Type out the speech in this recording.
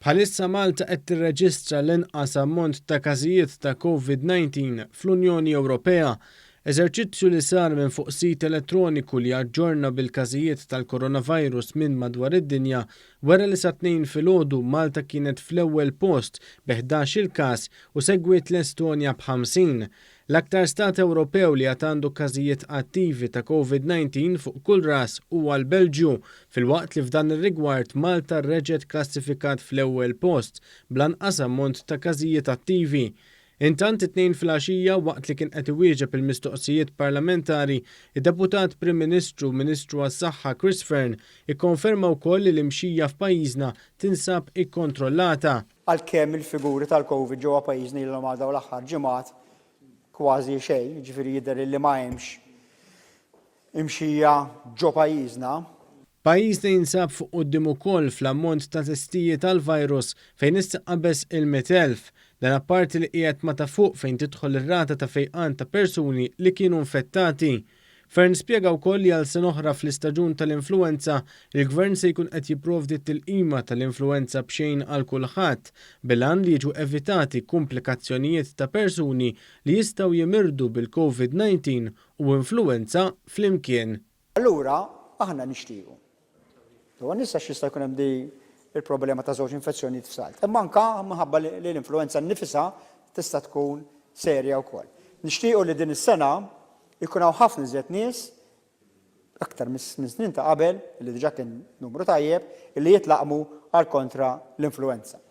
Bħalissa Malta qed tirreġistra l-inqas ammont ta' każijiet ta' Covid-19 fl-Unjoni Ewropea. Eżerċizzju li sar minn fuq sit elettroniku li jaġġorna bil-każijiet tal-coronavirus minn madwar id-dinja wera li sat-Tnejn filgħodu Malta kienet fl-ewwel post bi 11-il każ u segwiet l-Estonja b'50. L-aktar stat Ewropew li għad għandu każijiet attivi ta' Covid-19 fuq kull ras huwa l-Belġju, filwaqt li f'dan ir-rigward Malta reġgħet klassifikat fl-ewwel post bl-anqas ammont ta' każijiet attivi. Intant it-Tnejn filgħaxija waqt li kien qed iwieġeb il-mistoqsijiet parlamentari, id-Deputat Prim Ministru u Ministru għas-Saħħa Chris Fearne ikkonferma wkoll li l-imxija f'pajjiżna tinsab ikkontrollata. Għalkemm il-figuri tal-Covid ġewwa pajjiżna ilhom għal dawn l-aħħar ġimgħat kważi xejn, jiġifieri jidher illi ma hemmx imxija ġo pajjiżna. Pajjiżna jinsab fuq quddiem ukoll fl-ammont ta' testijiet għall-virus fejn issa qabeż il-100,000. Dan apparti li qiegħed ma' ta' fuq fejn tidħol ir-rata ta' fejqan ta' persuni li kienu nfettati. Fearne spjega wkoll li għal sena oħra fl-istaġun tal-influwenza, il-Gvern se jkun qed jipprovdi t-tilqima tal-influwenza b'xejn għal kulħadd, bil-għan li jiġu evitati kumplikazzjonijiet ta' persuni li jistgħu jimirdu bil-Covid 19 u influwenza flimkien. Allura aħna nixtiequ. Huwa nies għax jista' jkun hemm di l-problema ta' żewġ infezzjonijiet f'salt. Imma anke minħabba li l-influwenza nnifisha tista' tkun serja wkoll. Nixtiequ li din is-sena jkun hawn ħafna iżjed nies, aktar minn snin ta' qabel, li diġà kien numru tajjeb, li jitlaqqmu għal kontra l-influwenza.